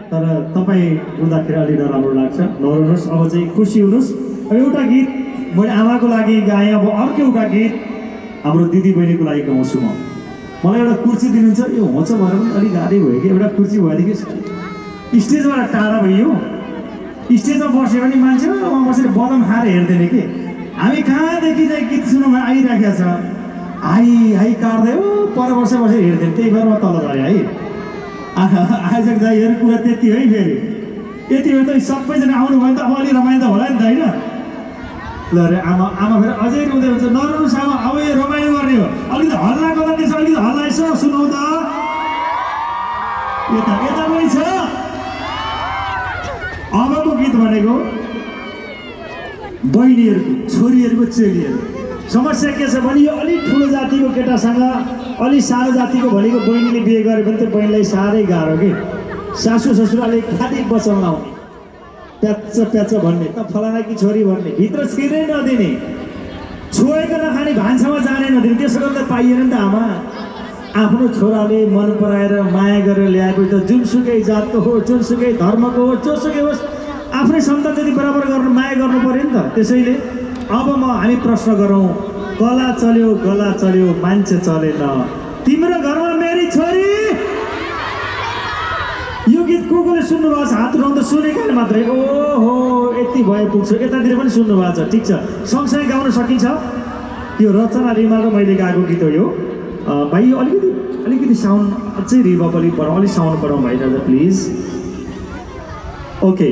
तर तपाईँ रुँदाखेरि अलि नराम्रो लाग्छ, नरुनुहोस्। अब चाहिँ खुसी हुनुहोस्। अब एउटा गीत मैले आमाको लागि गाएँ, अब अर्को एउटा गीत हाम्रो दिदी बहिनीको लागि गाउँछु म। मलाई एउटा कुर्सी दिनुहुन्छ, यो होच भएर पनि अलिक गाह्रै भयो कि, एउटा कुर्सी भएदेखि स्टेजबाट टाढा भइयो। स्टेजमा बस्यो भने मान्छे उहाँ बसेर बदम खाएर हेर्दैन कि, हामी कहाँदेखि चाहिँ गीत सुन्नुमा आइराखेको छ, हाई काट्दै हो पर बसेर हेर्दैन, त्यही भएर म तल झरेँ है। आजको दाइहरू कुरा त्यति है। फेरि यति हो त सबैजना आउनुभयो त अब अलि रमाइलो होला नि त होइन। ल अरे आमा फेरि अझै रुँदै हुन्छ, नरुनुहोस् आमा, अब यो रमाइलो गर्ने हो, अलिकति हल्ला गर्दा त्यसो अलिकति हल्ला यसो सुनाउ त। यता पनि छ। अबको गीत भनेको बहिनीहरूको छोरीहरूको चेलीहरू। समस्या के छ भने यो अलिक ठुलो जातिको केटासँग अलिक सानो जातिको भनेको बहिनीले बिहे गरे भने त्यो बहिनीलाई साह्रै गाह्रो कि। सासू ससुराले खाली बचाउन आउने, प्याच भन्ने, त फलाना कि छोरी भन्ने, भित्र छिर्नै नदिने, छोएको नखाने, भान्सामा जानै नदिने। त्यसो गर्दा पाइएन नि त आमा। आफ्नो छोराले मन पराएर माया गरेर ल्याएको त जुनसुकै जातको हो, जुनसुकै धर्मको हो, जोसुकै होस्, आफ्नै सन्तान जति बराबर गर्नु माया गर्नु पऱ्यो नि त। त्यसैले अब हामी प्रश्न गरौँ, गला चल्यो मान्छे चलेन, तिम्रो घरमा मेरी छोरी। यो गीत को सुन्नु भएको छ? हात उठाउँदा सुनेकाले मात्रै। ओहो यति भए पुग्छ। यतातिर पनि सुन्नु भएको छ, ठिक छ। सँगसँगै गाउन सकिन्छ। यो रचना रिमाल र मैले गाएको गीत हो यो। भाइ अलिकति साउन्ड अझै रिभर्ब अलिक बढाउँ, अलिक साउन्ड बढाउँ भाइ दाजु प्लिज। ओके।